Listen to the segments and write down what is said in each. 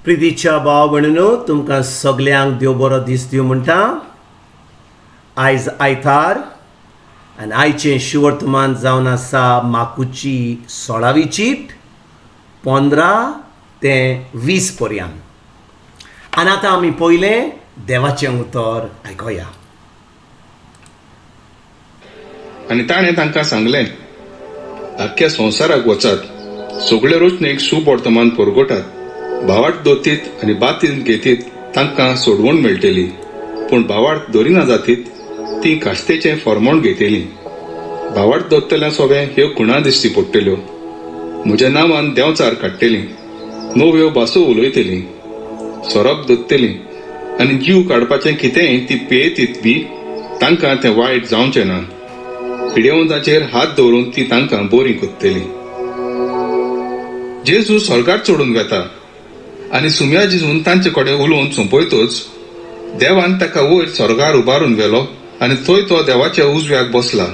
प्रितीच्या भाव भयणीनो, तुमकां सगल्यांक देव बरो दीस दिवं म्हणटा. आयज आयतार आनी आयचें शिवर्तमान जावन आसा माकुची 16वी चीट 15 ते 20 पर्यंत. आनी आतां आमी पयलें देवाचें उतर आयकुया. आनी ताणें तांकां सांगलें, आख्ख्या संवसाराक वचात, सगळे रोचणेक सुवर्तमान परगटात. भावार्थ दोतीत आनी बातीन घेतीत तांकां सोडवण मेळटली, पूण भावार्थ दरिना जातीत ती काश्तेचें फॉर्मोण घेतली. भावार्थ दोत्तल्या सोबे ह्यो खुणा दिश्टी पडटल्यो. म्हज्या नांवान देंवचार काडटली, नव्यो भासो उलयतली, सोरोप दोत्तली आनी जीव काडपाचें कितेंय ती पियेतीत बी तांकां तें वायट जावचें ना. पिडेवंताचेर हात दवरून ती तांकां बरी कोत्तली. जेजू स्वर्गार चडून वेता आनी सुम्या जेजून तांचे कडेन उलोवन सोंपयतच देवान ताका वयर स्वर्गार उबारून व्हेलो आनी थंय तो देवाच्या उजव्याक बसला.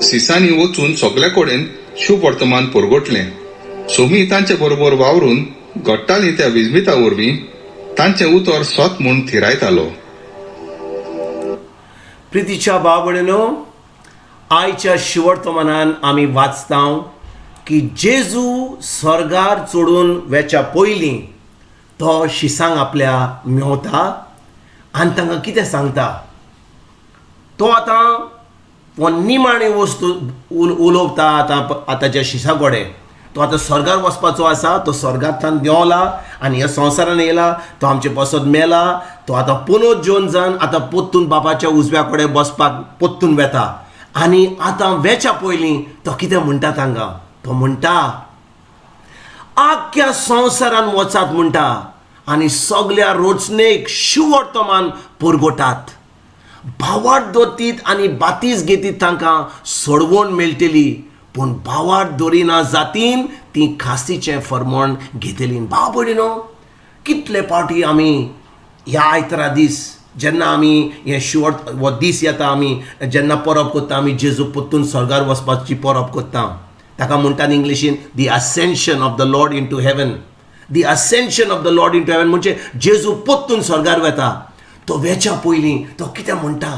सिसांनी वचून सगल्या कडेन शुभवर्तमान परगटलें. सोमी तांचे बरोबर वावरून घडटालीं त्या विस्मिता वरवीं तांचें उतर सत म्हूण थिरायतालो. प्रितीच्या भाव भयणीनो, आयच्या शिवर्तमानान आमी वाचता की जेजू स्वर्गार चडून वेच्या पयलीं तो शिसांक आपल्या मेवता आनी तांकां कितें सांगता. तो आतां हो निमाणी वस्तू उलोवता आतां आतांच्या शिसा कडेन. तो आतां स्वर्गार वचपाचो आसा. तो स्वर्गांतल्यान देंवला आनी ह्या संवसारान येयला. तो आमचे पासत मेला. तो आतां पुनोत जेवन जावन आतां पोत्तून बापाच्या उजव्या कडेन बसपाक पोत्तून वेता. आनी आतां वेच्या पयलीं तो कितें म्हणटा तांकां? तो म्हणटा, आख्ख्या संवसारान वचात म्हणटा आनी सगल्या रोचणेक शुवर्तमान परगटात. भावार्थ दोतीत आनी बातीस घेतीत तांकां सोडवण मेळटली, पूण भावार्थ दरिना जातीन ती खासीचें फर्मण घेतली. भाव भयणीनो, कितले फावटी आमी ह्या आयतारा दीस जेन्ना आमी हे शिवट हो दीस येता, आमी जेन्ना परब करता, आमी जेजू परतून स्वर्गार वचपाची परब करता. ताका म्हणटात इंग्लिशीन the ascension of the Lord into heaven. The ascension of the Lord into heaven म्हणजे जेजू परतून स्वर्गार वेता. तो वेच्या पयलीं तो कितें म्हणटा?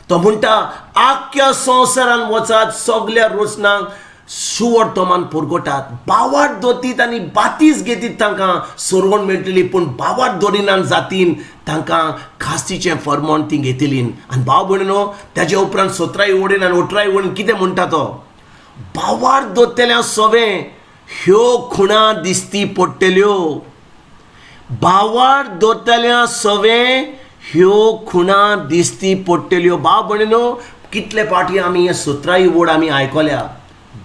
तो म्हणटा, आख्ख्या संवसारान वचात, सगल्या रोचनांक सुवर्तमान परगटात. भावार्थ दोतीत आनी बातीस घेतीत तांकां सोरवण मेळटली, पूण भावार्थ दरिना जातीन तांकां खास्तीचें फर्मण ती घेतली. आनी भाव भयणीनो, ताजे उपरांत 17 वडीन आनी 18 वडीन कितें म्हणटा तो? भावार्थ दोत्तल्या सवें ह्यो खुणा दिसती पडटल्यो. भावार्थ दोत्तल्या सवें ह्यो खुणा दिसती पडटल्यो. भाव भयणीनो, कितले फावटी आमी हे 17 वड आमी आयकल्या.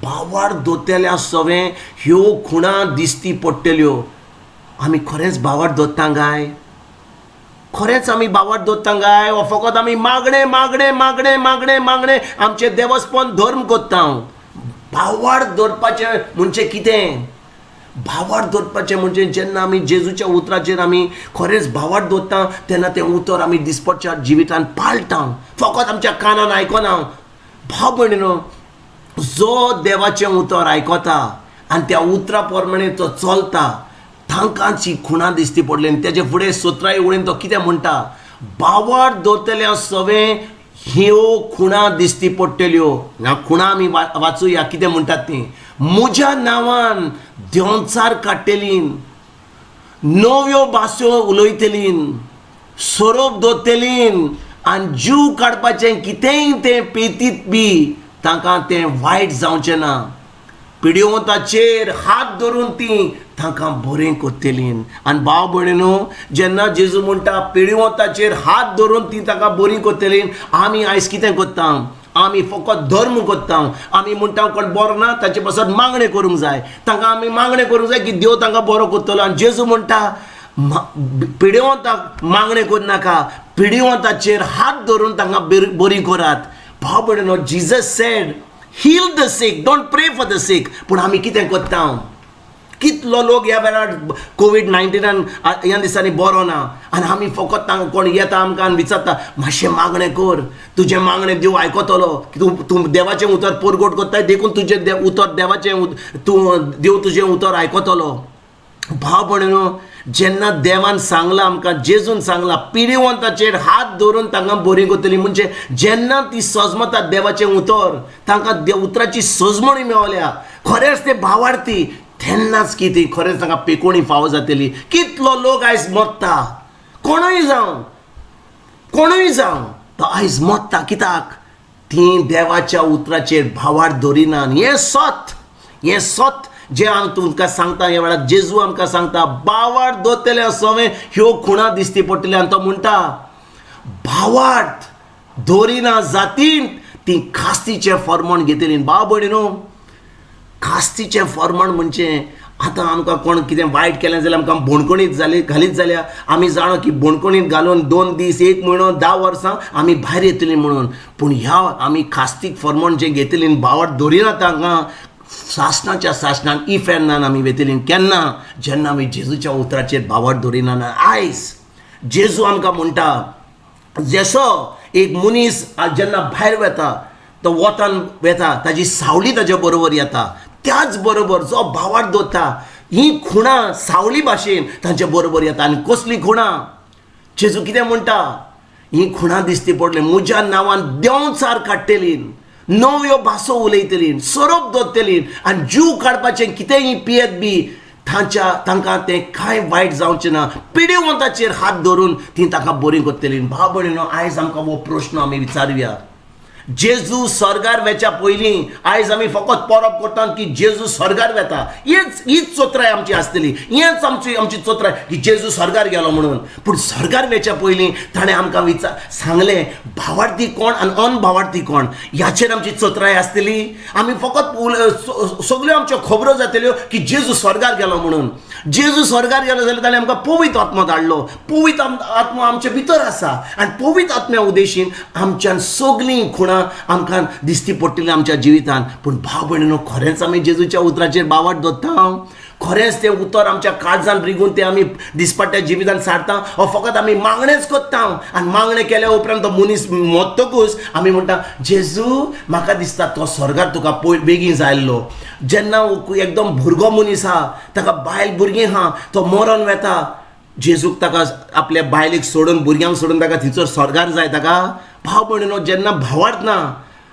भावार्थ दोत्तल्या सवें ह्यो खुणा दिसती पडटल्यो. आमी खरेंच भावार्थ दोत्ता काय? खरेंच आमी भावार्थ दोत्ता काय? वो फकत आमी मागणें मागणें मागणें मागणें मागणें आमचें देवस्पण धर्म कोत्ता? भावार्थ दवरपाचें म्हणजे कितें? भावार्थ दवरपाचें म्हणजे जेन्ना आमी जेजूच्या उतराचेर आमी खरेंच भावार्थ दवरता तेन्ना तें उतर आमी दिसपटच्या जिवितान पाळटा, फकत आमच्या कानान आयकना. भाव भयणीनो, जो देवाचें उतर आयकता आनी त्या उतरा प्रमाणे तो चलता तांकांच ही खुणा दिसती पडली. आनी तेजे फुडें 17 वळीन तो कितें म्हणटा? भावार्थ दवरतल्या सवें ह्यो खुणा दिसती पडटल्यो. ह्या खुणा आमी वाचुया कितें म्हणटात ती. म्हज्या नांवान देंवचार काडटली, नव्यो भासो उलयतली, सोरोप दोत्तली आनी जीव काडपाचें कितेंय तें पेतीत बी तांकां तें वायट जावचें ना. पिडिवंताचेर हात धरून ती तांकां बरें कोत्तली. आनी भाव भयणीनो, जेन्ना जेजू म्हणटा पिडिवंताचेर हात धरून ती तांकां बरी कोत्तली, आमी आयज कितें कोत्ता? आमी फकत धर्म कोत्ता. आमी म्हणटा कोण बरो ना ताचे पासत मागणें करूंक जाय, तांकां आमी मागणें करूंक जाय की देव तांकां बरो कोत्तलो. आनी जेजू म्हणटा पिडिवंताक मागणें करनाका, पिडिवंताचेर हात धरून तांकां बरी करात. भाव भयणीनो, Jesus said heal the sick, don't pray for the sick. पूण आमी कितें कोत्ता? कितलो लोक ह्या वेळार कोवीड 19 ह्या दिसांनी बरो ना आनी आमी फकत तांकां कोण येता आमकां आनी विचारता मातशें मागणें कर, तुजें मागणें देव आयकतलो, तूं तूं देवाचें उतर परगट कोत्ताय देखून तुजें उतर देवाचें तूं देव तुजें उतर आयकतलो. भाव भयणीनो, जेन्ना देवान सांगलां आमकां, जेजून सांगलां, पिडिवंताचेर हात दवरून तांकां बरी करतली, म्हणजे जेन्ना ती सजमतात देवाचें उतर, तांकां उतराची सजमणी मेवल्या, खरेंच ते भावार्थी, तेन्नाच कितें खरेंच तांकां पेकोणी फावो जातली. कितलो लोक आयज मरता, कोणूय जावं, कोणूय जावं, तो आयज मरता कित्याक? ती देवाच्या उतराचेर भावार्थ दवरिना. हें सत, हें सत जें हांव तुमकां सांगता ह्या वेळार. जेजू आमकां सांगता, भावार्थ दवरतले सवें ह्यो खुणा दिसती पडटल्यो. आनी तो म्हणटा, भावार्थ दवरिना जातीन ती खास्तीचें फर्मण घेतली. भाव भयणीनो, खास्तीचें फर्मण म्हणजे आतां आमकां कोण कितें वायट केलें जाल्यार आमकां बोणकणीत जाली घालीत जाल्यार आमी जाणो की बोणकणीत घालून 2 दीस, 1 म्हयनो, 10 वर्सां आमी भायर येतलीं म्हणून. पूण ह्या आमी खास्तीक फर्मण जें घेतली, भावार्थ दवरिना तांकां सासणाच्या सासणान इफेर्नान आमी वेतली. केन्ना? जेन्ना आमी जेजूच्या उतराचेर भावार्थ दवरिना. आयज जेजू आमकां म्हणटा, जसो एक मनीस जेन्ना भायर वेता, तो वतान वेता, ताजी सावली ताज्या बरोबर येता, त्याच बरोबर जो भावार्थ दवरता ही खुणां सावली भाशेन तांच्या बरोबर येता. आनी कसली खुणां? जेजू कितें म्हणटा? ही खुणां दिसती पडली, म्हज्या नांवान देंवचार काडटली, नव्यो भासो उलयतली, सोरोप दवरतली, आनी जीव काडपाचें कितेंय पियेत बी तांच्या तांकां तें कांय वायट जावचें ना. पिडिवंताचेर हात धरून ती तांकां बरी करतली. भाव भयणीनो, आयज आमकां हो प्रश्न आमी विचारुया. जेजू स्वर्गार वेच्या पयलीं आयज आमी फकत परब करतात की जेजू स्वर्गार वेता, हीच हीच चोत्राय आमची आसतली, हेच आमची आमची चोत्राय की जेजू स्वर्गार गेलो म्हणून. पूण स्वर्गार वेच्या पयलीं ताणें आमकां विचार सांगलें, भावार्थी कोण आनी अनभावार्थी कोण ह्याचेर आमची चोत्राय आसतली. आमी फकत सगल्यो आमच्यो खबरो जातल्यो की जेजू स्वर्गार गेलो म्हणून. जेजू स्वर्गार गेलो जाल्यार ताणें आमकां पवित्र आत्मो धाडलो. पवित्र आत्मो आमचे भितर आसा आनी पवित्र आत्म्या उद्देशीन आमच्यान सगळीं खुणां आमकां दिसती पडटली आमच्या जिवितान. पूण भाव भयणीनो, खरेंच आमी जेजूच्या उतराचेर भावार्थ दवरता? खरेंच तें उतर आमच्या काळजान रिगून तें आमी दिसपट्ट्या जिवितान सारता, ओ फकत आमी मागणेंच करता? आनी मागणें केल्या उपरांत तो मनीस मरतकूच आमी म्हणटा, जेजू म्हाका दिसता तो स्वर्गार तुका पय बेगीन जायल्लो. जेन्ना एकदम भुरगो मनीस आहा, ताका बायल भुरगीं आहा, तो मरोन वेता, जेजूक ताका आपल्या बायलेक सोडून भुरग्यांक सोडून ताका थंयसर स्वर्गार जाय ताका. भाव भयणीनो, जेन्ना भावार्थ ना,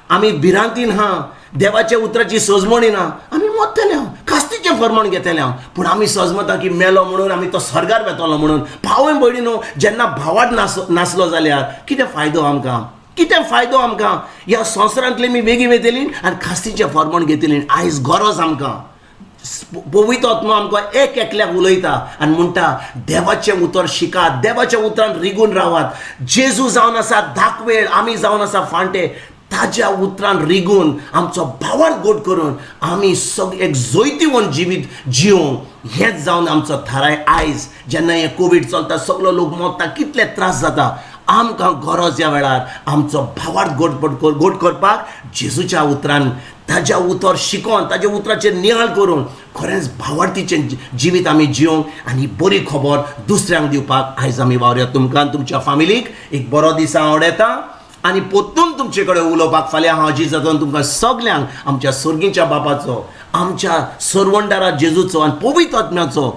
आमी भिरांतीन आहा, देवाच्या उतराची सजमणी ना, आमी मरतले, खास्तीचें फर्मण घेतले. पूण आमी सजमता की मेलो म्हणून आमी तो स्वर्गार वेतलो म्हणून. भाव भयणीनो, जेन्ना भावार्थ नासलो जाल्यार कितें फायदो आमकां? कितें फायदो आमकां? ह्या संवसारांतली आमी बेगीन वेतली आनी खास्तीचें फर्मण घेतली. आयज गरज आमकां पवित्र आत्मो आमकां एक एकल्याक उलयता आनी म्हणटा, देवाचें उतर शिकात, देवाच्या उतरान रिगून रावात. जेजू जावन आसा दाखवेळ, आमी जावन आसा फांटे. ताज्या उतरान रिगून आमचो भावार्थ गोड करून आमी सग एक जैतिवंत जिवीत जिवंक, हेंच जावन आमचो थाराय. आयज जेन्ना हें कोवीड चलता, सगलो लोक मरता, कितले त्रास जाता, आमकां गरज ह्या वेळार आमचो भावार्थ गोड करपाक जेजूच्या उतरान, ताज्या उतर शिकोन, ताज्या उतराचेर नियाळ करून खरेंच भावार्थीचें जिवीत आमी जिवंक आनी बरी खबर दुसऱ्यांक दिवपाक आयज आमी वावरुया. तुमकां तुमच्या फामिलीक एक बरो दीस हांव आवडयता आनी परतून तुमचे कडेन उलोवपाक फाल्यां हांव हाजीर जाता. तुमकां सगल्यांक आमच्या सर्गीच्या बापाचो, आमच्या सरवंडारा जेजूचो आनी पवित्र आत्म्याचो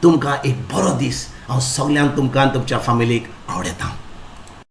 तुमकां एक बरो दीस हांव सगल्यांक तुमकां तुमच्या फामिलीक आवडयता.